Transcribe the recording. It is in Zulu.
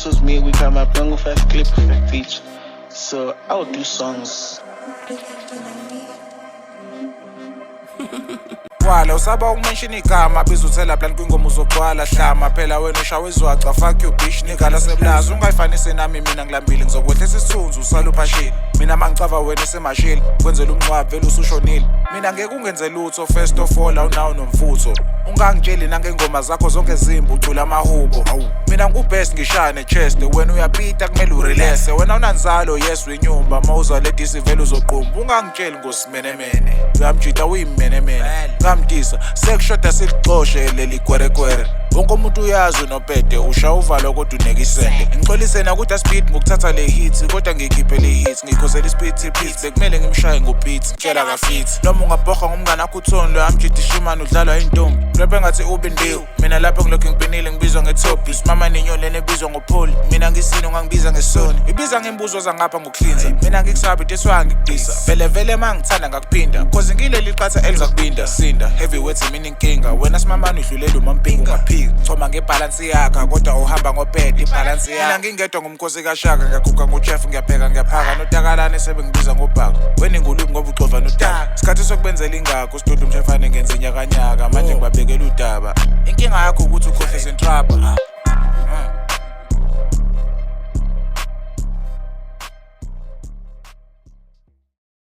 This was me. We come up 5 clip, 5 feature. So I would do songs. Wala usaba ukumenshina igama bizuthela plan kwingoma uzogcwala hlama phela wena ushawa izwaca fuck you bitch nigga laseblaza ungayifanisi nami mina ngilambile ngizokwehlisa isithunzi usaluphashile mina mangicava wena esemashile kwenzela umncwabo vele usushonile mina ngeke ungenze lutho first of all awunawo nomfutho ungangitsheli nangengoma zakho zonke zimbi ucula amahubo mina ngubest ngishaya nechest wena uyapita kumele urelaxe wena unanzalo yes winyumba mawuza ledisi vele uzoqumba ungangitsheli ngosimenemene uyamjita uyimenemene ngamdisa sekushoda silixoshe leli kwerekwere wonke umuntu uyazi unopede usha uvalo kodwa unekisende ngixolise nakuda speed ngokuthatha le hit kodwa ngikhiphe le hit ngikhosela ispeed tipit bekumele ngimshaye ngobeat tshela kafithi noma ungabhoha ngomngane wakho uthoni lo amjita ishimane udlalwa intombi lapho engathi ubindiwe mina lapho ngilokhu ngipinile ngibizwa ngetop isimama nenyoni lena ebizwa ngopholi mina ngisini ungangibiza ngesoni ibiza ngembuzo zangapha ngokuhlinza mina ngikusabi teswa ngikudisa vele vele mangithanda ngakuphinda cause ngileli qatha elizakubinda sinda heavyweight mina inkinga wena simamane udlulela umampinga ungaphika choma ngebhalansi yakha kodwa uhamba ngopede ibhalansi yakha mina ngingedwa ngumkhosi kashaka ngiyaguga ngochef ngiyapheka ngiyaphaka notakalane sebengibiza ngobhaka wena ingulube ngoba uxova nodaka isikhathi sokubenzela ingakho sidudu umshefane ngenza inyakanyaka manje ngibabekela udaba inkinga yakho ukuthi ukhohlisa intrapa.